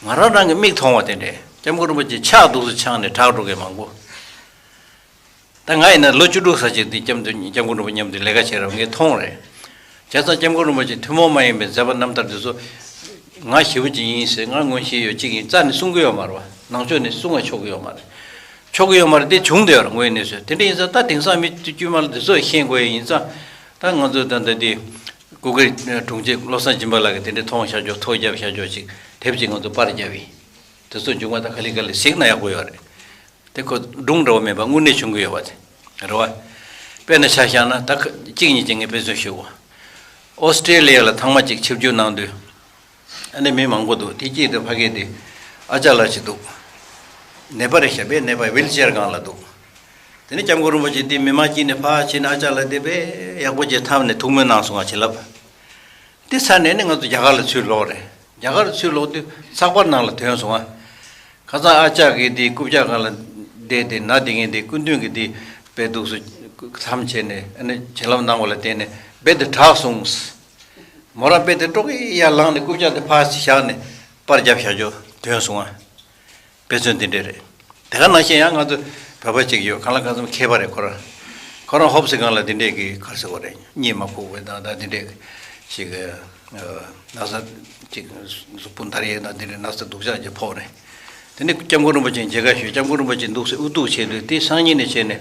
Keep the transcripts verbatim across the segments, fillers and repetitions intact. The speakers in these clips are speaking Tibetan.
ང་རང་རང་གི་མིག་མཐོང་བ་དེ་འདྲས་སྐྱབས་མགོན་རིན་པོ་ཆེ་ཕྱག་འདུག་སེ་འཆང་ནས་དྲག་འགྲོ་མཁན་མང་པོ། ད་ང་ཡིན་ན་ལོ་བཅུ་དྲུག་ཙམ་ཅིག་དེ་སྐྱབས་མགོན་སྐྱབས་མགོན་རིན་པོ་ཆེ་མཉམ་དུ་ལས་ཀ་བྱས་རབས་ངས་མཐོང་རེད། བྱས་ཙང་སྐྱབས་མགོན་རིན་པོ་ཆེ་ཐུན་མོང་མ་ཡིན་པའི་མཛད་པ་རྣམ་ཐར་དེ་ཚོ་ང་ཞེ་པོ་ཅིག་ཡིན་ཟེར་ང་མངོན་ཤེས་ཡོད་ཅིག་ཡིན་རྩ་ནས་གསུང་གི་ཡོད་མ་རེད་བ། ནང་ཆོས་ནས་གསུང་བ་ཆོག་གི་ཡོད་མ་རེད། ཆོག་གི་ཡོད་མ་རེད་དེ་བྱུང་བསྡད་ཡོད་རེད་ངོས་ནས་བཟོས་དེ་འདྲ་ཡིན་ཙང་ད་དེང་སང་མི་དཀྱུས་མ་ལ་དེ་ཚོ་ཤེས་དགོས་ཡིན་ཙང་ད་ང་ཚོ་ད་ལྟ་དེ་གུ་གེ་དྲུང་ཆེ་བློ་བཟང་སྦྱིན་པ་ལགས་ཀྱིས་དེ་འདྲ་མཐོང་བཞག་ཆོག་ཐོ་རྒྱབ་བཞག་ཆོག་ཅིག་དེབ་ཅིག་ང་ཚོ་པར་བརྒྱབ་ཡིན། དེ་ཚོ་མཇུག་མ་ད་ག་ལེ་ག་ལེ་གཟིགས་ན་ཡག་པོ་ཡོད་རེད། དེ་ཁོ་སྒྲུང་འདྲ་བོ་མེད་པ་དངོས་གནས་བྱུང་གི་ཡོད་པ་དེ་རེད་བ། དཔེར་ན་ཆ་བཞག་ན་ད་ཁ་གཅིག་གཉིས་ཀྱིས་ངས་དཔེ་མཚོན་ཞུ་གོ། ཨོ་སི་ཀྲེ་ལི་ཡ་ལ་ཐེངས་མ་གཅིག་ཆིབས་བསྒྱུར་གནང་དུས། ཨ་ནི་མི་མང་པོ་འདུག་དེ་གཅིག་དེ་ཕ་གི་དེ་ཨ་ཅག་ལགས་ཅིག་འདུག་ནད་པ་རེད་ཤག་པས་ནད་པ་ཝིལ་ཅེར་སྒང་ལ་འདུག་དེ་ནས་སྐྱབས་མགོན་རིན་པོ་ཆེ་དེ་མི་མང་དཀྱིལ་ནས་ཕར་ཕྱིན་ནས་ཨ་ཅག་ལགས་དེ་དཔེ་ཡག་པོ་ཅིག་འཐམས་ནས་ཐུགས་སྨོན་གནང་སོང་ང་བྱིན་རླབས། དེ་ཚར་ནས་ནི་ང་ཚོ་རྒྱ་གར་ལ་ཚུར་ལོག་རེད། རྒྱ་གར་ཚུར་ལོག་དུས་ཚགས་པར་ནང་ལ་ཐོན་སོང་ང་། ཁ་སང་ཨ་ཅག་གིས་དེ་རྐུབ་བཀྱག་སྒང་ལ་བསྡད་དེ་ན་དེ་ངས་དེ་སྐུ་མདུན་གྱིས་དེ་དཔེ་འདུག་སེ་མཚམས་བྱས་ནས་ཨ་ནི་བྱིན་རླབས་གནང་བ་ལ་བརྟེན་ནས་རྦད་དེ་དྲག་སོང་། མོ་རང་རྦད་དེ་ཀྲོག་གེ་ཡར་ལངས་ནས་རྐུབ་བཀྱག་དེ་ཕར་བཞག་ནས་པར་རྒྱབ་བཞག་ཆོག་ཐོན་སོང་ང་། དཔེ་མཚོན་དེ་འདྲས་རེད། དེ་ག་ནང་བཞིན་ཡང་ང་ཚོ་བོད་པ་ཅིག་ཡོད་གང་ལ་གང་འཚམ་མཁས་པ་རེད་ཁོ་རང་། ཁོ་རང་ཧོབ་སེ་སྒང་ལ་དེ་འདྲས་ཀྱི་ག་རེ་ཟེར་དགོས་རེད་གཉིད་མ་ཁུག་པའི་དང་ད་དེ་འདྲས་ཅིག་ན་ཚ་ཅིག་གཟུགས་པོ་འདར་ཡས་དང་དེ་འདྲས་ན་ཚ་སྡུག་ཅག་ཅིག་ཕོག་རེད། དེ་ནས་སྐྱབས་མགོན་རིན་པོ་ཆེ་མཇལ་ཁ་ཞུས་སྐྱབས་མགོན་རིན་པོ་ཆེ་འདུག་སེ་ཨུ་ཐུག་བྱས་དུས་དེ་སང་ཉིན་ནས་བྱས་ནས་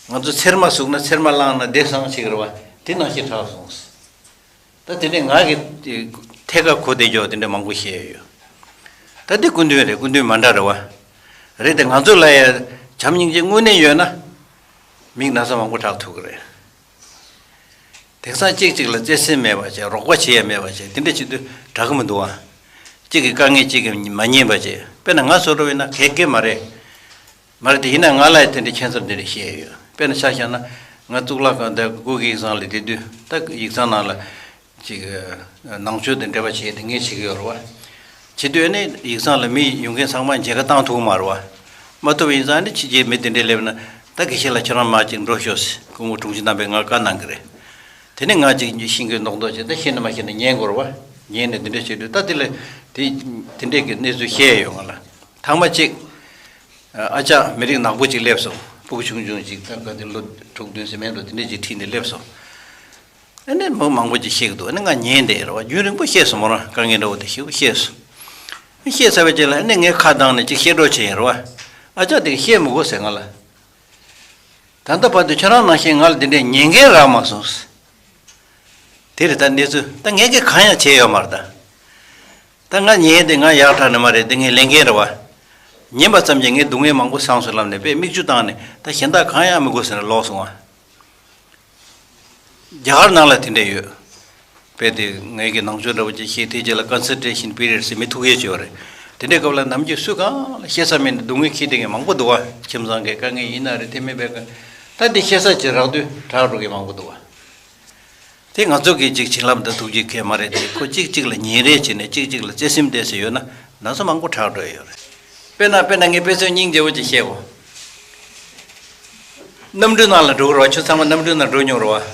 ང་ཚོ་ཚེར་མ་ཟུག་ན་ཚེར་མ་བླངས་ན་བདེ་སང་ཞིག་རེད་བ། དེ་ནང་བཞིན་དྲག་སོང་། ད་དེ་འདྲའི་ང་གི་ཐད་ཀར་གོ་བདེ་ཀྱོག་དེ་འདྲ་མང་པོ་བཤད་ཡོད། ད་འདི་སྐུ་མདུན་རེད་སྐུ་མདུན་མ་འདྲ་རེད་བ། རེད་དེ་ང་ཚོ་ལ་ཡ་བྱམས་སྙིང་རྗེ་དངོས་གནས་ཡོད་ན། མིག་ན་ཚ་མང་པོ་དྲག་ཐུབ་ཀྱི་རེད། དེང་སང་གཅིག་གཅིག་ལ་བརྩེ་སེམས་མེད་པ་བྱས་རོགས་པ་བྱེད་ཡ་མེད་པ་བྱས་དེ་འདྲ་བྱེད་དུས་དྲག་གི་མི་འདུག་བ། གཅིག་གི་དཀའ་ངལ་གཅིག་གིས་མ་ཉན་པ་བྱས་དཔེར་ན་ང་བཟོ་འདྲ་བོ་ཡིན་ན་གལ་གལ་མ་རེད། མ་རེད་དེ་ཡིན་ན་ང་ལ་དེ་འདྲའི་ཁྱད་མཚར་འདི་འདྲ་བཤད་ཡོད། དཔེར་ན་ཆ་བཞག་ན་ང་གཙུག་ལག་ཁང་དང་སྐུ་སྒེར་ཡིག་ཚང་ལ་བསྡད་དུས་ད་ཡིག་ཚང་ནང་ལ་ཅིག་ནང་ཆོས་དང་འབྲེལ་བ་བྱས་ཏེ་ངས་བྱེད་ཀྱི་ཡོད་རེད་བ། བྱེད་དུས་ཨ་ནི་ཡིག་ཚང་ལ་མི་ཡོང་མཁན་ཚང་མ་མཇལ་ཁ་བཏང་ཐུབ་ཀྱི་མ་རེད་བ། མ་ཐུབ་པ་ཡིན་ཙང་ཨ་ནི་ཕྱི་རྒྱལ་མི་དེ་འདྲས་སླེབས་ན་ད་དགེ་བཤེས་ལགས་ཁྱེད་རང་མར་ཅིག་འགྲོ་ཤོག་ཟེར་སྐུ་ངོ་དྲུང་ཆེ་རྣམ་པས་ང་བཀའ་གནང་གི་རེད། དེ་ནས་ང་ཅིག་ཤེས་མཁན་རྡོག་རྡོག་བྱས་ད་ཤེས་ན་མ་ཤེས་ན་ཉན་དགོས་རེད་བ། ཉན་ནས་དེ་འདྲས་བྱེད་དུས་ད་དེ་ལ་དེ་དེ་འདྲས་ཀྱི་གནས་ཚུལ་བཤད་ཡོད་ང་ལ། ཐེངས་མ་གཅིག་ཨ་ཅག་མི་རིགས་ནག་པོ་ཅིག་སླེབས་སོང་། སྤུ་གུ་ཆུང་ཆུང་ཅིག་ད་ག་དེ་ལོ་དྲུག་བདུན་ཟེར་མེད་འགྲོ་དེ་འདྲས་ཅིག་ཁྲིད་ནས་སླེབས་སོང་། ཨ་ནི་མི་མང་པོ་ཅིག་བཤད་ཀྱི་འདུག་ཨ་ནི་ང་ཉན་བསྡད་རེད་བ། རྒྱུན་རིང་པོ་བཤད་སོང་མོ་རང་དཀའ་ངལ་འདྲ་བོ་དེ་ཞེ་པོ་བཤད་སོང་། བཤད་ཚར་བའི་རྗེས་ལ་ཨ་ནི་ངས་ཁ་བཏང་ནས་ཅིག་བཤད་རོགས་བྱས་ཡིན་རེད་བ། ཨ་ཅག་དེ་གིས་བཤད་མི་དགོས་ཟེར་ང་ལ། ད་ལྟ་བར་དུ་ཁྱོད་རང་ནང་བཞིན་ང་ལ་དེ་འདྲས་ཉན་མཁན་རག་མ་སོང་། དེ་རེད་ད་གནས་ཚུལ་ད་ངས་ཀྱིས་གང་ཡང་བྱས་ཡོད་མ་རེད་ད། ད་ང་ཉན་དེ་ང་ཡག་དྲག་ནི་མ་རེད་དེ་ངས་ལས་འགན་རེད་བ། ཉན་པ་ཙམ་གྱིས་ངའི་སྡུག་བསྔལ་མང་པོ་སངས་སུ་ལབ་ནས་དཔེ་མིག་ཆུ་བཏང་ནས་ད་གཞན་དག་གང་ཡང་མི་དགོས་ཟེར་ནས་ལོག་སོང་བ། རྒྱ་གར་ནང་ལ་དེ་འདྲས་ཡོད། དཔེ་དེ་ངའི་གི་ནང་ཆོས་འདྲ་བོ་ཅིག་བཤད་དེ་རྗེས་ལ་concentration period ཟེར་མི་ཐུག་ཡས་ཅིག་ཡོད་རེད། དེ་འདྲའི་སྐབས་ལ་ནམ་རྒྱུན་སུ་གང་ལ་བཤད་ས་མེད་ནས་སྡུག་བསྔལ་འཁྱེར་བསྡད་མཁན་མང་པོ་འདུག་བ། ཁྱིམ་ཚང་གི་དཀའ་ངལ་ཡིན་ན་རེད་དེ་མིན་པའི་ཀ་ད་འདི་བཤད་ས་ཅིག་རག་དུས་དྲག་འགྲོ་མཁན་མང་པོ་འདུག་བ། དེ་ང་ཚོ་གི་ཅིག་བྱིན་རླབས་དང་ཐུགས་རྗེ་གལ་མ་རེད་དེ་ཁོ་གཅིག་གཅིག་ལ་ཉིན་རེ་བྱས་ནས་གཅིག་གཅིག་ལ་བརྩེ་སེམས་བསྡད་ས་ཡོད་ན་ན་ཚ་མང་པོ་དྲག་འགྲོ་ཡི་ཡོད་རེད། དཔེར་ན་དཔེར་ན་ངས་དཔེ་མཚོན་སྙིང་རྗེ་བོ་ཅིག་བཤད་གོ། གནམ་གྲུའི་ནང་ལ་འགྲོ་གི་རེད་བ། ཁྱོད་ཚང་མ་གནམ་གྲུའི་ནང་འགྲོ་མྱོང་རེད་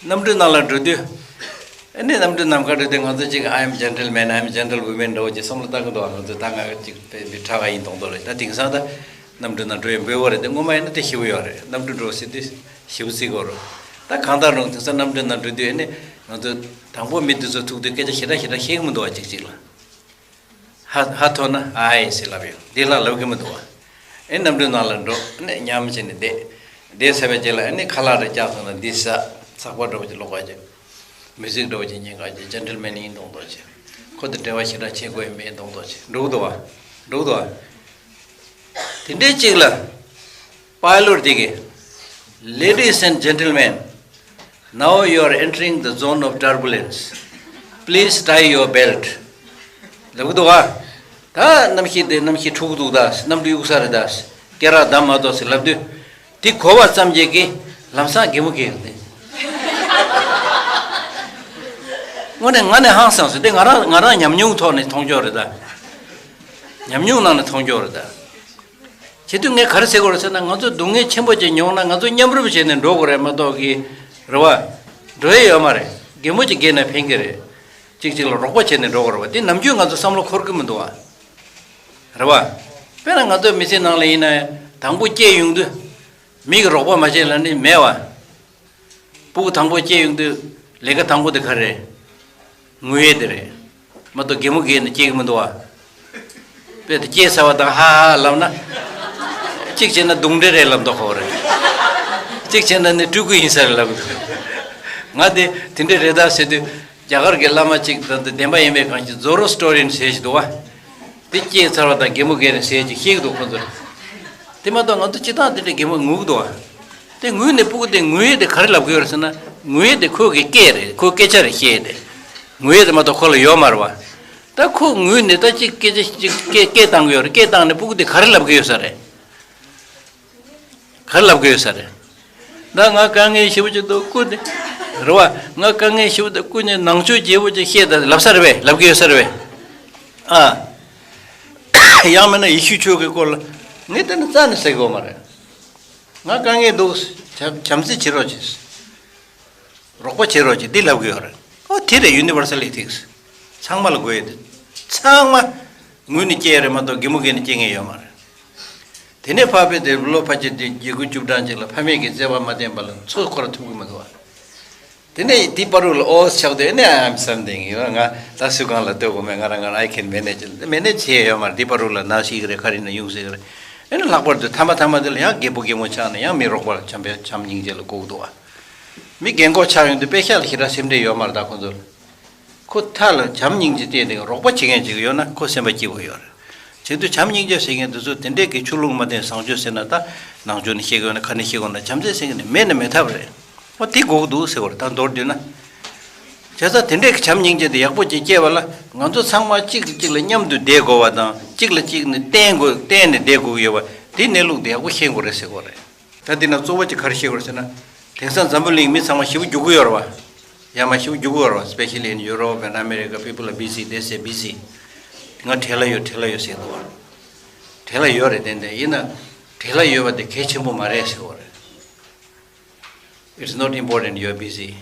བ། གནམ་གྲུའི་ནང་ལ་འགྲོ་དུས། ཨ་ནི་གནམ་གྲུ་ནམ་མཁའ་འགྲོ་དུས་ང་ཚོ་ཅིག I am gentleman, I am gentlewoman འདྲ་བོ་ཅིག་བསམ་བློ་བཏང་གི་འདུག་ང་ཚོ་ད་ང་ཅིག་དཔེ་འདི་དྲག་ག་ཡིན་མདོག་མདོག་རེད། ད་དེང་སང་ད་གནམ་གྲུ་ནང་འགྲོ་ཡི་འབོལ་བ་རེད་དེ་སྔོན་མ་ཡིན་ན་དེ་ཞེ་པོ་ཡོད་རེད། གནམ་གྲུ་འགྲོ་ཟེར་དུས་ཞེ་པོ་བརྩི་དགོས་རེད། ད་གང་ལྟར་རུང་དེང་སང་གནམ་གྲུ་ནང་འགྲོ་དུས་ཨ་ནི་ང་ཚོ་དང་པོ་མི་འདི་ཚོ་ཐུག་དུས་སྐད་ཆ་ཞེ་དྲག་ཞེ་དྲག་བཤད་གི་མི་འདུག་བ་ཅིག་ཅིག་ལ། ཧ་ཧ་ཐོ་ན་ཨའི་ཟེར་ལབ་ཡོང་། འདི་ལ་ལབ་གི་མི་འདུག་བ། ཨེ་གནམ་གྲུ་ནང་ལ་འགྲོ་ཨ་ནི་མཉམ་བྱས་ནས་བསྡད། བསྡད་ཚར་བའི་རྗེས་ལ་ཨ་ནི་ཁ་ལག་རེ་བཀྱགས་སོང་ན་འདི་ཟ། ཚགས་པར་འདྲ་བོ་ཅིག་ཀློག་པ་ཅིག་མི་ཟིག་འདྲ་བོ་ཅིག་ཉན་ག་ཅིག་ཇེན་ཊལ་མེན་ཡིན་མདོག་མདོག་ཅིག་ཁོ་དང་འབྲེལ་བ་ཞེ་དྲག་བྱེད་དགོས་ཡ་མེད་མདོག་མདོག་ཅིག་འགྲོ་གི་འདུག་བ། འགྲོ་གི་འདུག་བ། དེ་འདྲའི་ཅིག་ལ། པའི་ལོཊ་དེ་གིས། Ladies and gentlemen, now you are entering the zone of turbulence. Please tie your belt. ལབ་གི་འདུག་བ། ད་གནམ་གཤིས་དེ་གནམ་གཤིས་འཁྲུག་འདུག་ད། གནམ་གྲུ་གཡུག་ས་རེད་ད། སྐེ་རགས་བསྡམ་མ་གཏོགས་ཟེར་ལབ་དུས། དེ་གོ་བ་ཙམ་གྱིས་ཀྱི་ལམ་སང་གད་མོ་བགད་ཡོང་དེ། དངོས་གནས་ང་ནི་ཧང་སངས་སོང་། དེ་ང་རང་ང་རང་ཉམས་མྱོང་ཐོག་ནས་མཐོང་ཆོག་རེད་ད། ཉམས་མྱོང་ནང་ནས་མཐོང་ཆོག་རེད་ད། བྱེད་དུས་ངས་ག་རེ་ཟེར་དགོས་རེད་ཟེར་ན། ང་ཚོ་སྡུག་བསྔལ་ཆེན་པོ་ཅིག་མྱོང་ན་ང་ཚོ་མཉམ་རུབ་བྱས་ནས་འགྲོ་དགོས་རེད་མ་གཏོགས་ཀྱི་རེད་བ། འགྲོ་ཡས་ཡོད་མ་རེད། གད་མོ་ཅིག་བགད་ན་ཕན་གྱི་རེད། གཅིག་གཅིག་ལ་རོགས་པ་བྱས་ནས་འགྲོ་དགོས་རེད་བ། དེ་ནམ་རྒྱུན་ང་ཚོ་བསམ་བློ་འཁོར་གྱི་མི་འདུག་བ། རེད་བ། དཔེར་ན་ང་ཚོ་མི་ཚེ་ནང་ལ་ཡིན་ན་དང་པོ་སྐྱེས་ཡོང་དུས་མི་གི་རོགས་པ་མ་བྱས་ལ་ནི་མེད་བ། སྤུ་གུ་དང་པོ་སྐྱེས་ཡོང་དུས་ལས་ཀ་དང་པོ་དེ་ག་རེད། ངུ་ཡས་དེ་རེད། མ་གཏོགས་གད་མོ་བགད་ནས་སྐྱེ་གི་མི་འདུག་བ། དཔེ་དེ་སྐྱེས་ཚར་བ་དང་ཧ་ཧ་ལབ་ན། གཅིག་བྱས་ན་རྡུང་འདྲེ་རེད་ལབ་མདོག་ཁ་པོ་རེད། གཅིག་བྱས་ན་ནི་སྤྲུལ་སྐུ་ཡིན་ས་རེད་ལབ་གི་འདུག་ང་དེ་དེ་འདྲ་རེད་ད་ཟེར་དུས་རྒྱ་གར་གྱི་བླ་མ་གཅིག་དང་དེ་བདེན་པ་ཡིན་པའི་གང་ཞིག་ཛོ་རོ་སི་ཊོ་རི་ཡན་ཟེར་ཞིག་འདུག་བ། དེ་སྐྱེས་ཚར་བ་དང་གད་མོ་བགད་ནས་ཟེར་ཅིག་བཤད་ཀྱི་འདུག་ཁོ་ཚོར། དེ་མ་གཏོགས་ང་ཚོ་སྤྱིར་བཏང་དེ་འདྲའི་གད་མོ་ངུ་གི་འདུག་བ། དེ་ངུས་ནས་སྤུ་གུ་དེ་ངུ་ཡས་དེ་ག་རེ་ལབ་གི་ཡོད་རེད་ཟེར་ན། ངུ་ཡས་དེ་ཁོ་གི་སྐད་རེད། ཁོ་སྐད་ཆ་རེད་བཤད་ཡས་དེ། ངུ་ཡས་དེ་མ་གཏོགས་ཁོ་ལ་ཡོད་མ་རེད་བ། ད་ཁོ་ངུས་ནས་ད་ཅིག་སྐད་ཆ་ཅིག་སྐད་སྐད་བཏང་གི་ཡོད་རེད། སྐད་བཏང་ནས་སྤུ་གུ་དེ་ག་རེ་ལབ་གི་ཡོད་ས་རེད། ག་རེ་ལབ་གི་ཡོད་ས་རེད། ད་ང་དཀའ་ངལ་ཞེ་པོ་ཅིག་འདུག་སྐུ་དེ། རེད་བ། ང་དཀའ་ངལ་ཞེ་པོ་འདུག་སྐུ་ནས་ནང་ཆོས་རྒྱས་པོ་ཅིག་བཤད་ད་ལབ་ས་རེད་པས། ལབ་གི་ཡོད་ས་རེད་པས། ཨ། ཡང་མིན་ན་ཡེ་ཤུ་ཆོས་ཀྱི་སྐོར་ལ་ངས་དེ་ནི་རྩ་ནས་ཟེར་གི་ཡོད་མ་རེད། ང་དཀའ་ངལ་འདུག་བྱམས་བརྩེ་བྱེད་རོགས་བྱེད། རོགས་པ་བྱེད་རོགས་བྱེད་འདི་ལབ་གི་ཡོད་རེད། ཨོ་དེ་རེད་ཡུ་ནི་བར་སལ་ཨེ་ཐིག་སི། ཚང་མ་ལ་དགོས་ཡོད་དེ། ཚང་མ་ངུས་ནས་སྐྱེ་ཡ་རེད་མ་གཏོགས་གད་མོ་བགད་ནས་སྐྱེ་མཁན་ཡོད་མ་རེད། དེ་ནས་ཕ་ཕེ་དེ་ལོ་ཕལ་ཆེར་དེ་བརྒྱད་དགུ་བཅུ་གྲངས་ཅིག་ལ་ཕ་མེས་ཀྱི་བརྩེ་བ་མ་བསྟེན་པ་ལ་ཚོད་འཁོར་ཐུབ་ཀྱི་མི་འདུག་བ། དེ་ནས་འདི་པ་རུ་ལ་ཨོ་ཆགས་དུས་ཨེ་ནས་I'm something ཡོད། ང་ད་སུ་གང་ལ་ལྟོས་དགོས་མེད། ང་རང་ང་རང་I can manage མེད་ནས་བྱས་ཡོད་མ་རེད། འདི་པ་རུ་ལ་ན་ཤི་གི་རེད། ག་རེ་ན་ཡོང་སྲིད་གི་རེད། ཨེ་ནས་ལྷག་པར་དུ་ཐ་མ་ཐ་མ་དེ་ལ་ཡང་རྒད་པོ་རྒན་མོ་ཆགས་ནས་ཡང་མི་རོགས་པ་ལ་བྱམས་པའི་བྱམས་སྙིང་རྗེ་ལ་སྒུག་འདུག་བ། མི་རྒན་གོག་ཆགས་ཡོང་དུས་དཔེ་ཤག་ལ་ཞེ་དྲག་སེམས་ཁྲལ་ཡོད་མ་རེད་ད་ཁོ་ཚོ་ལ། ཁོ་ཐ་ལ་བྱམས་སྙིང་རྗེ་བསྟན་ནས་རོགས་པ་བྱེད་མཁན་ཅིག་ཡོད་ན་ཁོ་སེམས་པ་སྐྱིད་པོ་ཡོད་རེད། བྱེད་དུས་བྱམས་སྙིང་རྗེ་ཟེར་མཁན་དེ་ཚོ་དེ་འདྲའི་གི་ཆུ་ཀླུང་མ་བསྟེན་བཟང་སྤྱོད་ཟེར་ན་ད་ནང་ཆོས་ནས་བཤད་དགོས་ན་ག་ནས་བཤད་དགོས་ན་བྱམས་བརྩེ་ཟེར་མཁན་ནི་མེད་ན་མེད་ཐབས་རེད། ཨོ་དེ་དགོས་ཀྱི་འདུག་ཟེར་བ་རེད་ད་མདོར་བསྡུས་ན། བྱས་ཙང་དེ་འདྲའི་གི་བྱམས་སྙིང་རྗེ་དེ་ཡག་པོ་ཅིག་སྐྱེས་པ་ལ་ང་ཚོ་ཚང་མ་གཅིག་གིས་གཅིག་ལ་མཉམ་དུ་བསྡད་དགོས་པ་དང་གཅིག་ལ་གཅིག་ནི་བརྟེན་དགོས་བརྟེན་ནས་བསྡད་དགོས་ཀྱི་ཡོད་པ་དེའི་གནས་ལུགས་དེ་ཡག་པོ་ཤེས་དགོས་རེད་ཟེར་དགོས་རེད། ད་འདི་ན་གཙོ་བོ་གཅིག་ག་རེ་བཤད་དགོས་རེད་ཟེར་ན། དེང་སང་འཛམ་བུ་གླིང་མི་ཚང་མ་ཞེ་པོ་རྒྱུག་གི་ཡོད་རེད་བ། ཡར་མར་ཞེ་པོ་རྒྱུག་གི་ཡོད་རེད་བ། Especially in Europe and America, people are busy, they say busy. ང་བྲེལ་བ་ཡོད་བྲེལ་བ་ཡོད་ཟེར་འདུག་བ། བྲེལ་བ་ཡོད་རེད་ཏན་ཏན་ཡིན་ན། བྲེལ་བ་ཡོད་པ་དེ་གལ་ཆེན་པོ་མ་རེད་ཟེར་བ་རེད། It's not important you are busy.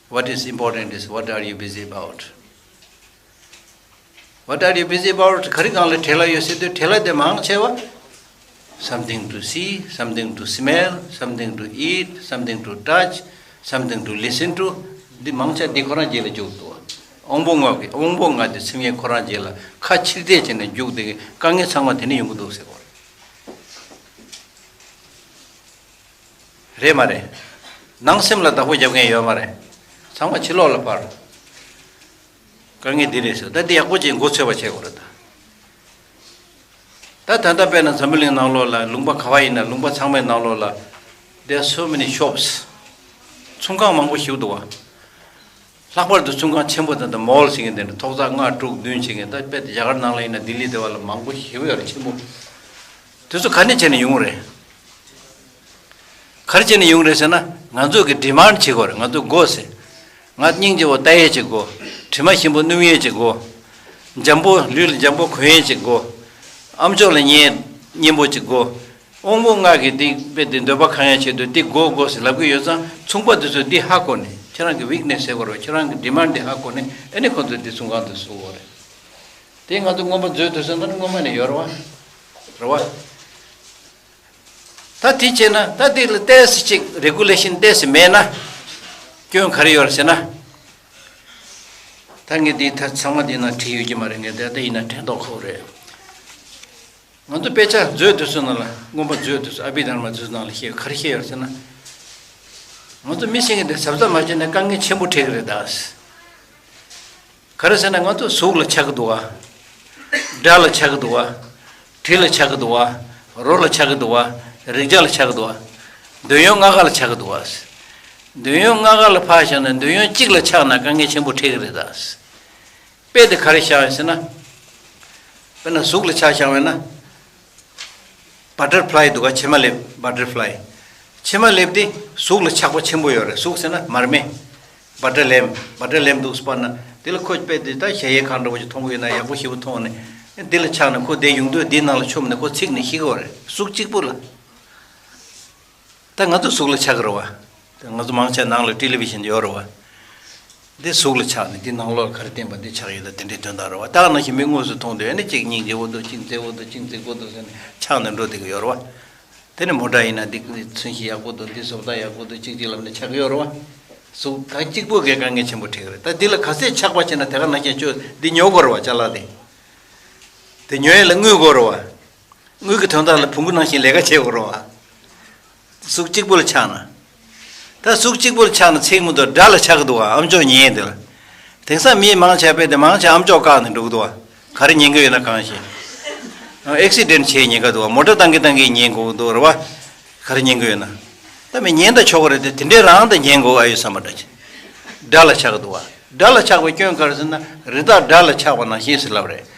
What is important is what are you busy about? What are you busy about? ག་རེ་སྒང་ལ་བྲེལ་བ་ཡོད་ཟེར་དུས་བྲེལ་བ་དེ་མང་ཆེ་བ། Something to see, something to smell, something to eat, something to touch, something to listen to. འདི་མང་ཆེ་འདི་ཁོ་རང་རྗེས་ལ་རྒྱུག་འདུག་དབང་པོ་ལྔ་གི་དབང་པོ་ལྔ་དེ་སེམས་ཡས་ཁོ་རང་རྗེས་ལ་ཁ་ཕྱིར་བལྟས་བྱས་ནས་རྒྱུག་དེ་གི་དཀའ་ངལ་ཚང་མ་དེ་ནས་ཡོང་གི་འདུག་ཟེར་བ་རེད། རེད་མ་རེད། ནང་སེམས་ལ་བདག་པོ་རྒྱབ་མཁན་ཡོད་མ་རེད། ཚང་མ་ཕྱི་ལོགས་ལ་སྤར། དཀའ་ངལ་འདི་རེད་ཟེར་ད་འདི་ཡག་པོ་ཅིག་མགོ་ཚོས་པ་བྱེད་དགོས་རེད་ད། ད་ད་ལྟ་དཔེར་ན་འཛམ་བུ་གླིང་ནང་ལོགས་ལ་ལུང་པ་ག་བ་ཡིན་ན་ལུང་པ་ཚང་མའི་ནང་ལོགས་ལ། There are so many shops. ཚོང་ཁང་མང་པོ་ཞིག་འདུག་བ། ལྷག་པར་དུ་ཚོང་ཁང་ཆེན་པོ་དང་དང་མོལ་ཟེར་མཁན་དེ་འདྲ་ཐོག་བརྩེགས་ལྔ་དྲུག་བདུན་བྱེད་མཁན་ད་དཔེ་དེ་རྒྱ་གར་ནང་ལ་ཡིན་ན་ལྡི་ལི་དེ་བ་ལ་མང་པོ་ཞིག་ཡོད་རེད་ཆེན་པོ། དེ་ཚོ་ག་ནས་བྱས་ནས་ཡོང་རེད། ག་རེ་བྱས་ནས་ཡོང་རེད་ཟེར་ན་ང་ཚོ་གི་ཌི་མན་ཌི་བྱེད་དགོས་རེད། ང་ཚོ་དགོས་ཟེར། ང་སྙིང་རྗེ་བོ་ལྟ་ཡས་ཅིག་དགོས། དྲི་མ་ཞིམ་པོ་སྣོམ་ཡས་ཅིག་དགོས། འཇམ་པོ་ལུས་ལ་འཇམ་པོ་གོན་ཡས་ཅིག་དགོས། ཨམ་ཅོག་ལ་ཉན་སྙན་པོ་ཅིག་དགོས། དབང་པོ་ལྔ་གི་འདི་དཔེ་འདི་འདོད་པ་ཁེངས་ཡས་ཆེད་དུ་འདི་དགོས་དགོས་ཟེར་ལབ་གི་ཡོད་ཙང་ཚོང་པ་དེ་ཚོས་འདི་ཧ་གོ་ནས་ཁྱེད་རང་གི་ཝིག་ནེ་སི་ཟེར་དགོས་རེད་བ། ཁྱེད་རང་གི་ཌི་མན་ཌི་འདི་ཧ་གོ་ནས་ཨ་ནི་ཁོ་ཚོས་འདི་ཚོང་ཁང་དུ་བཟོ་དགོས་རེད། དེ་ང་ཚོ་སྔོན་མ་མཛོད་དུ་སོང་ན་སྔོན་མ་ནས་ཡོད་རེད་བ། རེད་བ། ད་དེ་བྱས་ན་ད་དེ་ལ་ཏོག་ཙམ་ཅིག་རེ་གུ་ལེ་ཤན་ཏོག་ཙམ་མེད་ན་སྐྱོན་ག་རེ་ཡོད་རེད་ཟེར་ན། ད་ངས་འདི་ད་ཚང་མ་འདི་ན་བྲིས་ཡོད་ཀྱི་མ་རེད། ངས་ད་ལྟ་ཡིན་ན་དྲན་རྟོགས་ཁོག་རེད། ང་ཚོ་དཔེ་ཆ་མཛོད་དུ་སོང་ན་ལ་སྔོན་མ་མཛོད་དུ་སོང་ཨ་བི་དྷརྨ་མཛོད་ནང་ལ་བཤད་ག་རེ་བཤད་ཡོད་ཟེར་ན། ང་ཚོ་མི་ཤེས་མཁན་དེ་གཟབ་གཟབ་མ་བྱས་ན་དཀའ་ངལ་ཆེན་པོ་འཕྲད་ཀྱི་རེད་ད། ག་རེ་ཟེར་ན་ང་ཚོ་གཟུགས་ལ་ཆགས་ཀྱི་འདུག་བ། སྒྲ་ལ་ཆགས་ཀྱི་འདུག་བ། དྲི་ལ་ཆགས་ཀྱི་འདུག་བ། རོ་ལ་ཆགས་ཀྱི་འདུག་བ། རེག་བྱ་ལ་ཆགས་ཀྱི་འདུག་བ། འདོད་ཡོན་ལྔ་ཀ་ལ་ཆགས་ཀྱི་འདུག་བ། འདོད་ཡོན་ལྔ་ཀ་ལ་ཕར་བཞག་ན་འདོད་ཡོན་གཅིག་ལ་ཆགས་ན་དཀའ་ངལ་ཆེན་པོ་འཕྲད་ཀྱི་རེད་ད། དཔེ་དེ་ག་རེ་བཞག་ཡོད་ཟེར་ན། དཔེར་ན་གཟུགས་ལ་ཆགས་བཞག་པས་ན། བ་ཊར་ཕ་ལའི་འདུག་ག་མཆིལ་མ་ལེབ་བ་ཊར་ཕ་ལའི། མཆིལ་མ་ལེབ་དེ་གཟུགས་ལ་ཆགས་པ་ཆེན་པོ་ཡོད་རེད། གཟུགས་ཟེར་ན་མར་མེ། བ་ཊར་ལེམ། བ་ཊར་ལེམ་འདུག་སྤར་ན་དེ་ལ་ཁོ་དཔེ་དེ་ད་གཞལ་ཡས་ཁང་འདྲ་བོ་ཞིག་མཐོང་གི་ཡོད་ན་ཡག་པོ་ཞེ་པོ་མཐོང་ནས་དེ་ལ་ཆགས་ནས་ཁོ་དེ་ཡོང་དུས་དེའི་ནང་ལ་མཆོངས་ནས་ཁོ་ཚིག་ནས་ཤི་གི་ཡོད་རེད། གཟུགས་གཅིག་པུ་ལ། ད་ང་ཚོ་གཟུགས་ལ་ཆགས་ཀྱི་རེད་བ། ད་ང་ཚོ་མང་ཆེ་ནང་ལ་ཊེ་ལི་བི་ཤན་ཡོད་རེད་བ། འདི་གཟུགས་ལ་ཆགས་ནས་འདི་ནང་ལོགས་ལ་ག་རེ་བསྟན་པ་འདི་ཆགས་ཡོད་ལ་དེ་འདྲའི་དོན་དག་རེད་བ། ད་ག་ནང་བཞིན་མི་དངོས་སུ་མཐོང་དུས་ཨ་ནི་གཅིག་སྙིང་རྗེ་བོ་འདུག་གཅིག་མཛེས་བོ་འདུག་གཅིག་མཛེས་པོ་འདུག་ཟེར་ནས་ཆགས་ནས་འགྲོ་བསྡད་ཀྱི་ཡོད་རེད་བ། དེ་ནི་མོ་ཊ་ཡིན་ན་འདི་ཚོན་གཞི་ཡག་པོ་འདུག་འདི་བཟོ་ལྟ་ཡག་པོ་འདུག་གཅིག་གཅིག་ལབ་ནས་ཆགས་ཀྱི་ཡོད་རེད་བ། གཟུགས་ད་གཅིག་པོ་གས་དཀའ་ངལ་ཆེན་པོ་འཕྲད་ཀྱི་རེད། ད་འདི་ལ་ག་ཚད་ཆགས་པ་བྱས་ན་དེ་ག་ནང་བཞིན་ཆོས་འདི་ཉོ་དགོས་རེད་བ། ཅ་ལག་དེ་དེ་ཉོ་ཡས་ལ་དངུལ་དགོས་རེད་བ། དངུལ་གྱི་དོན་དག་ལ་བོང་གུ་ནང་བཞིན་ལས་ཀ་བྱེད་དགོས་རེད་བ། གཟུགས་གཅིག་པོ་ལ་ཆགས་ན། ད་གཟུགས་གཅིག་པོ་ལ་ཆགས་ན་ཚེགས་མི་འདུག་དགྲ་ལ་ཆགས་ཀྱི་འདུག་བ། ཨམ་ཅོག་ཉན་དེ་ལ། དེང་སང་མི་མང་ཆེ་བས་དེ་མང་ཆེ་ཨམ་ཅོག་བཀག་ནས་འགྲོ་གི་འདུག་བ། ག་རེ་ཉན་གི་ཡོད་ན་གང་ཤེས། ཨེག་སི་ཌེན་བྱས་ཉན་གི་འདུག་བ། མོ་ཊ་བཏང་གི་བཏང་གི་ཉན་དགོས་ཀྱི་འདུག་རེད་བ། ག་རེ་ཉན་གི་ཡོད་ན། ད་མི་ཉན་ད་ཆོག་གི་རེད་དེ་དེ་འདྲའི་རང་ད་ཉན་དགོས་ཨ་ཡོད་བསམ་པ་འདྲ་ཅིག་དགྲ་ལ་ཆགས་ཀྱི་འདུག་བ། དགྲ་ལ་ཆགས་པའི་སྐྱོན་ག་རེ་ཟེར་ན་རི་དྭགས་དགྲ་ལ་ཆགས་པ་ནང་བཞིན་ཟེར་ལབ་རེད།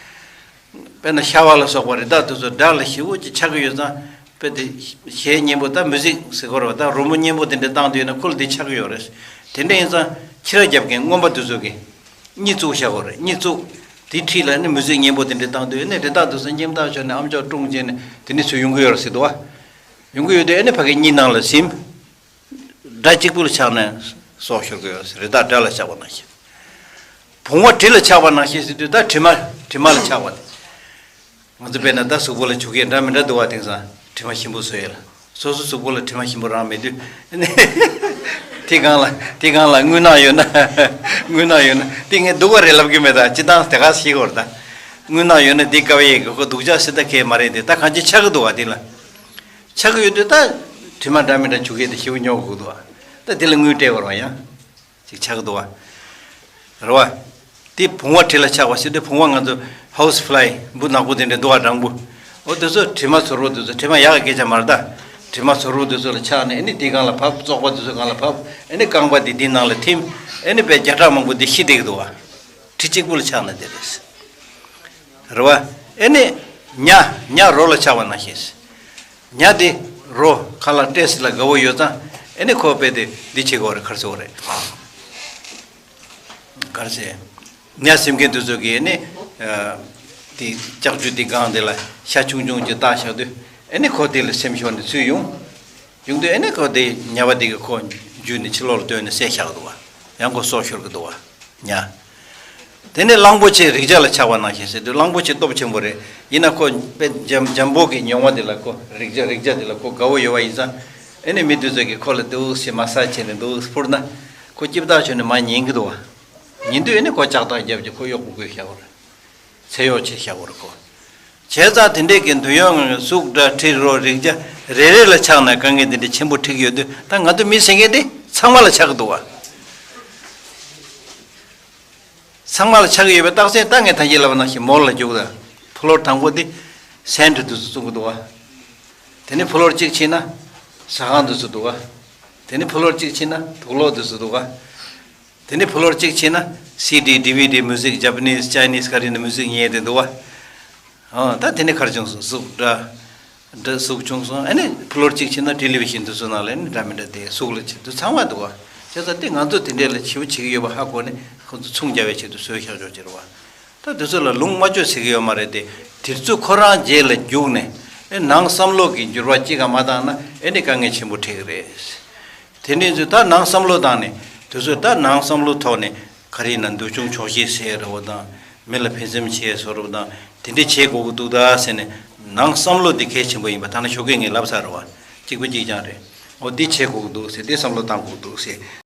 དཔེར་ན་ཤ་བ་ལ་སོགས་པ་རི་དྭགས་དེ་ཚོ་དགྲ་ལ་ཞེ་པོ་ཅིག་ཆགས་ཀྱི་ཡོད་ཙང་། དཔེ་དེ་གཞས་སྙན་པོ་ད་མུ་ཟིག་ཟེར་དགོས་རེད་བ། ད་རོལ་མོ་སྙན་པོ་དེ་འདྲ་བཏང་དུས་ན་ཁོ་ལ་དེ་ཆགས་ཀྱི་ཡོད་རེད། དེ་འདྲ་ཡིན་ཙང་ཁྱི་ར་རྒྱབ་མཁན་རྔོན་པ་དེ་ཚོ་གིས་གཉིད་བཙུགས་བཞག་དགོས་རེད། གཉིད་བཙུགས། དེ་འཁྲིས་ལ་ནི་མུ་ཟིག་སྙན་པོ་དེ་འདྲ་བཏང་དུས་ནི་རི་དྭགས་དེ་ཚོ་སྙེམ་ཐག་ཆོད་ནས་ཨམ་ཅོག་ཀྲུང་བྱས་ནས་དེ་ནི་ཚུར་ཡོང་གི་ཡོད་རེད་ཟེར་འདུག་བ། ཡོང་གི་ཡོད་དུས་ཨ་ནི་ཕ་གི་གཉིད་ནང་ལ་ཟིན། དགྲ་གཅིག་པུ་ལ་ཆགས་ནས་སྲོག་ཤོར་གི་ཡོད་ཟེར། རི་དྭགས་དགྲ་ལ་ཆགས་པ་ནང་བཞིན། བུང་བ་དྲི་ལ་ཆགས་པ་ནང་བཞིན་ཟེར་དུས་ད་དྲི་མ་དྲི་མ་ལ་ཆགས་པ་དེ། ང་ཚོ་དཔེར་ན་ད་གཟུགས་པོ་ལ་བྱུག་ཡས་འདྲ་མི་འདྲ་འདུག་བ། དེང་སང་དྲི་མ་ཞིམ་པོ་བཟོ་ཡས་ལ་སོ་སོ་གཟུགས་པོ་ལ་དྲི་མ་ཞིམ་པོ་རང་མེད་དུས་ཨ་ནི་དེ་སྒང་ལ་དེ་སྒང་ལ་རྔུལ་ནག་ཡོད་ན་རྔུལ་ནག་ཡོད་ན་དེ་ངས་སྡུག་པ་རེད་ལབ་ཀྱི་མེད། ད་སྤྱིར་བཏང་དེ་ག་ཤེས་དགོས་རེད། ད་རྔུལ་ནག་ཡོད་ན་དེ་དཀའ་བ་ཡས་གི་ཁོ་སྡུག་ཅག་སྲིད་ད་གས་མ་རེད་དེ། ད་གང་ཅི་ཆགས་ཀྱི་འདུག་བ། དེ་ལ་ཆགས་ཀྱི་ཡོད་དུས་ད་དྲི་མ་འདྲ་མི་འདྲ་བྱུག་ཡས་དེ་ཞེ་པོ་ཉོ་དགོས་འདུག་བ། ད་དེ་ལ་དངུལ་སྤྲད་དགོས་རེད་བ་ཡང་། ཅིག་ཆགས་འདུག་བ། རེད་བ། དེ་བུང་བ་དྲི་ལ་ཆགས་པ་ཟེར་དུས་བུང་བ་ང་ཚོ་ཧའུ་སི་ཕ་ལའི་འབུ་ནག་པོ་དེ་འདྲ་འདུག་བ། སྦྲང་བུ། འོ་དེ་ཚོ་དྲི་མ་ཚོར་བོ་དེ་ཚོ་དྲི་མ་ཡག་གི་སྐད་ཆ་མ་རེད་ད། དྲི་མ་ཚོར་བོ་དེ་ཚོ་ལ་ཆགས་ནས་ཨ་ནི་དེ་སྒང་ལ་བབས། བཙོག་པ་དེ་ཚོ་སྒང་ལ་བབས། ཨ་ནི་རྐང་པ་དེ་དེའི་ནང་ལ་ཐིམ། ཨ་ནི་དཔེ་བརྒྱ་ཕྲག་མང་པོ་དེ་ཤི་བསྡད་ཀྱི་འདུག་བ། དྲི་གཅིག་པུ་ལ་ཆགས་ན་དེ་རེད། རེད་བ། ཨ་ནི་ཉ་ཉ་རོ་ལ་ཆགས་པ་ནང་བཞིན། ཉ་དེ་རོ་ཁ་ལག་སྤྲད་ཟེར་ལ་དགའ་བོ་ཡོད་ཙང་ཨ་ནི་ཁོ་དཔེ་དེ་འདི་བྱེད་དགོས་རེད། ག་རེ་ཟེར་དགོས་རེད། ག་རེ་ཟེར། ཉ་ཟིན་མཁན་དེ་ཚོ་གིས་ཨ་ནི་དེ་ལྕགས་ཀྱུ་དེ་སྒང་དེ་ལ་ཤ་ཆུང་ཆུང་ཅིག་བཏགས་བཞག་དུས་ཨ་ནི་ཁོ་དེ་ལ་སེམས་ཤོར་ནས་ཚུར་ཡོང་། ཡོང་དུས་ཨ་ནི་ཁོ་དེ་ཉ་བ་དེ་གིས་ཁོ་འཇུས་ནས་ཕྱི་ལོགས་ལ་བཏོན་ནས་བསད་བཞག་གི་འདུག་བ། ཡང་ཁོ་སྲོག་ཤོར་གི་འདུག་བ། ཉ། དེ་ནས་གླང་པོ་ཆེ་རེག་བྱ་ལ་ཆགས་པ་ནང་བཞིན་ཟེར་དུས་གླང་པོ་ཆེ་སྟོབས་ཆེན་པོ་རེད། ཡིན་ན་ཁོ་དཔེ་འཇམ་འཇམ་པོ་གི་མྱོང་བ་དེ་ལ་ཁོ་རེག་བྱ་རེག་བྱ་དེ་ལ་ཁོ་དགའ་བོ་ཡོད་པ་ཡིན་ཙང་ཨ་ནི་མི་དེ་ཚོ་གིས་ཁོ་ལ་འདུག་སེ་མ་སཱཇ་བྱས་ནས་འདུག་སེ་ཕུར་ན་ཁོ་སྐྱིད་པོ་ཐག་ཆོད་ནས་མར་ཉན་གི་འདུག་བ། ཉན་དུས་ཨ་ནི་ཁོ་ལྕགས་ཐག་བརྒྱབ་ཀྱི་ཁོ་གཡོག་པོ་བསྐོས་བཞག་པ་རེད། ཚེ་གཡོག་བྱས་བཞག་པ་རེད་ཁོ། བྱས་ཙང་དེ་འདྲས་ཀྱི་འདོད་ཡོན་ལྔ་གཟུགས་སྒྲ་དྲི་རོ་རེག་བྱ་རེ་རེ་ལ་ཆགས་ནས་དཀའ་ངལ་འདི་འདྲ་ཆེན་པོ་འཕྲད་ཀྱི་ཡོད་དུས་ད་ང་ཚོ་མི་ཟེར་མཁན་དེ་ཚང་མ་ལ་ཆགས་ཀྱི་འདུག་བ། ཚང་མ་ལ་ཆགས་ཀྱི་ཡོད་པའི་རྟགས་མཚན་ད་ངས་ད་གིན་ལབ་པ་ནང་བཞིན་མོལ་ལ་རྒྱུག་ད། ཕུ་ལོར་དང་པོ་འདི་སེན་ཊི་དུ་བཙུགས་ཀྱི་འདུག་བ། དེ་ནས་ཕུ་ལོར་གཅིག་ཕྱིན་ན་ཟ་ཁང་དུ་བཙུགས་འདུག་བ། དེ་ནས་ཕུ་ལོར་གཅིག་ཕྱིན་ན་དུག་ལོག་དུ་བཙུགས་འདུག་བ། དེ་ནས་ཕུ་ལོར་གཅིག་ཕྱིན་ན་སི་ཌི་ཌི་ཝི་ཌི་མུ་ཟིག་ཇ་པ་ནིས་ཅའི་ནིས་ག་རེ་ཡིན་ན་མུ་ཟིག་ཉན་བསྡད་འདུག་བ། ཨོ་ད་དེ་ནས་ག་རེ་བྱུང་སོང་། གཟུགས་སྒྲ་སྒྲ་གཟུགས་བྱུང་སོང་། ཨ་ནི་ཕུ་ལོར་གཅིག་ཕྱིན་ན་ཊེ་ལི་ཝི་ཤན་དུ་བཙུགས་ན་ལ་ནི་འདྲ་མི་འདྲ་དེ་གཟུགས་ལ་ཆེད་དུ་ཚང་མ་འདུག་བ། བྱས་ཙང་དེ་ང་ཚོ་དེ་འདྲས་ལ་བྱིའུ་བྱེད་ཀྱི་ཡོད་པ་ཧ་གོ་ནས་ཁོ་ཚོ་མཚུངས་རྒྱག་པའི་ཆེད་དུ་བཟོས་བཞག་ཆོག་ཅེས་རེད་བ། ད་དེ་ཚོ་ལ་ལུང་མ་བཅོས་ཟེར་གྱི་ཡོད་མ་རེད་དེ། དེ་ཚོ་ཁོ་རང་རྗེས་ལ་རྒྱུགས་ནས་ཨེ་ནང་བསམ་བློ་གི་འགྱུར་བ་གཅིག་ཀྱང་མ་བཏང་ན་ཨེ་ནི་དཀའ་ངལ་ཆེན་པོ་འཕྲད་ཀྱི་རེད། དེ་ནས་ཚོས་ད་ནང་བསམ་བློ་བཏང་ནས་དེ་ཚོས་ད་ནང་བསམ་བློ་ཐོག་ནས་ག་རེ་ཡིན་ན་འདུལ་སྐྱོང་ཆོག་ཤེས་བྱས་རེད་བ་དང་། མི་ལ་ཕན་སེམས་བྱས་བཟོ་རེད་བ་དང་། དེ་འདྲས་བྱེད་དགོས་ཀྱི་འདུག་ད་ཟེར་ནས་ནང་བསམ་བློ་འདི་གལ་ཆེན་པོ་ཡིན་པ་ད་ནི་ཞོགས་ཀས་ངས་ལབ་ཚར་རེད་བ། གཅིག་པ་གཅིག་རྐྱང་རེད། འོ་འདི་བྱེད་དགོས་ཀྱི་འདུག་ཟེར། འདི་བསམ་བློ་བཏང་དགོས་ཀྱི་འདུག་ཟེར།